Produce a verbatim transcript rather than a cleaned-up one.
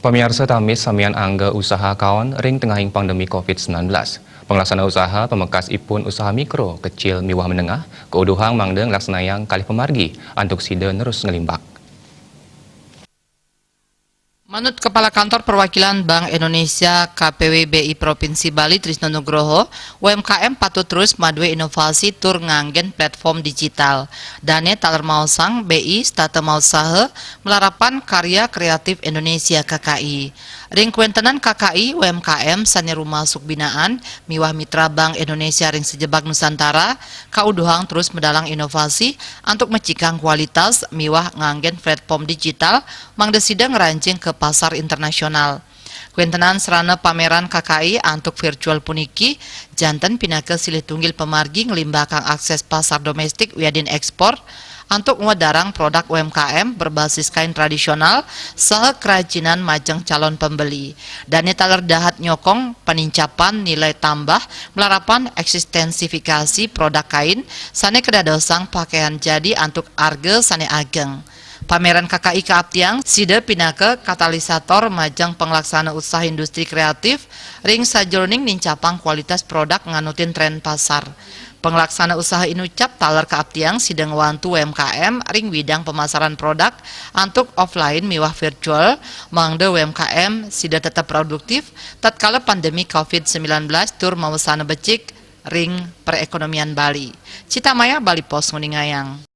Pamiarsa, tami samian angga usaha kaon ring tengahing pandemi covid sembilan belas. Panglaksana usaha pamekas ipun usaha mikro, kecil miwah menengah, kauduhang mangda nglaksanayang kalih pamargi antuk sida nerus nglimbak. Manut Kepala Kantor Perwakilan Bank Indonesia K P W B I Provinsi Bali Trisno Nugroho, U M K M patut terus madue inovasi tur nganggen platform digital. Dane taler maosang B I setata mausaha malarapan Karya Kreatif Indonesia K K I. Ring kawentenan K K I, U M K M sane rumasuk binaan miwah mitra Bank Indonesia ring sajebag Nusantara kauduhang terus medalang inovasi antuk mecikang kualitas miwah nganggen platform digital mangda sida ngranjing ka pasar internasional. Kawentenan sarana pameran K K I antuk virtual puniki janten pinaka silih tunggil pamargi nglimbakang akses pasar domestik wiadin ekspor antuk ngwedarang produk U M K M berbasis kain tradisional saha kerajinan majeng calon pembeli. Dane taler dahat nyokong panincapan nilai tambah malarapan eksistensifikasi produk kain sane kadadosang pakaian jadi antuk arga sane ageng. Pameran K K I kaaptiang sida pinaka katalisator majeng panglaksana usaha industri kreatif ring sajeroning nincapang kualitas produk nganutin tren pasar. Panglaksana usaha inucap taler kaaptiang sida ngwantu U M K M ring widang pamasaran produk antuk offline miwah virtual, mangda U M K M sida tetep produktif tatkala pandemi covid sembilan belas tur mawesana becik ring perekonomian Bali. Cita Maya, Bali Post, nguningayang.